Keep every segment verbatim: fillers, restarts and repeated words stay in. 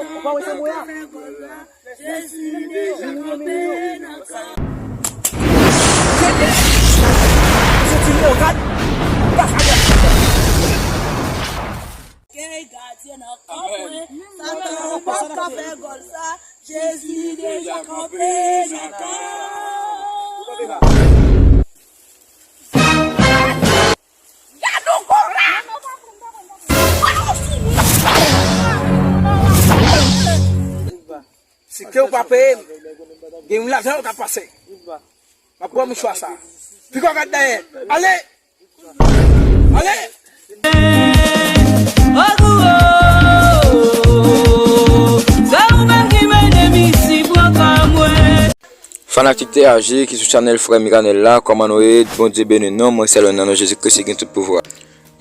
Ou pa wè se mwen a? Gay gadyen nan kanpe, Satan ou pap ka fè gòl sa. Jezi deja kanpe nan kanpe. Gad yon gòl la. Si ke w pa peye m, gen yon lajan w ka pase. M ap pran mouchwa sa. Piko gad dèyè. Ale! Ale! Ogou, oh, se ou menm ki mennen m isi pran kò mwen. Fanatik T A J ki sou chanèl Frè Miranel la, kòman nou ye? Bondye beni nou. Mwen se nan non Jezi Kris ki gen tout pouvwa.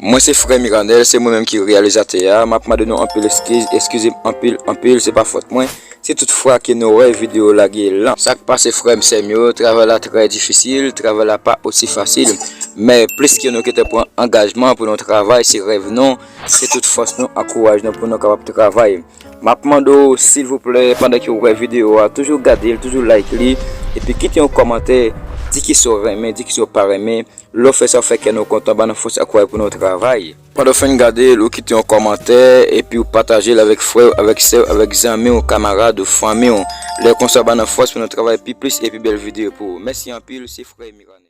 Mwen se Frè Miranel, se mwen menm ki reyalizatè a. M ap mande nou anpil eskiz, eskize m anpil, anpil, se pa fòt mwen. Si tout fwa ke nou wè videyo lage lan. Sa k pase frè m, sè m yo, travay la trè difisil, travay la pa osi fasil. Men plis ke nou kite pran angajman pou nou travay, se rèv nou, se tout fòs nou, ankouraj nou pou nou kapab travay. M ap mande w, silvouplè, pandan ke w wè videyo a, toujou gade l, toujou like li, epi kite yon kòmantè, di kisa w renmen, di kisa w pa renmen. Lè w fè sa, w fè kè nou kontan, ba nou fòs ak kouray pou nou travay. Pandan w fin gade l, ou kite yon kòmantè, epi w pataje l avèk frè w, avèk sè w, avèk zanmi w, kamarad ou, fanmi w. Lè konsa, ba nou fòs pou nou travay pi plis epi bèl videyo pou ou. Mèsi anpil, se Frè Miranel.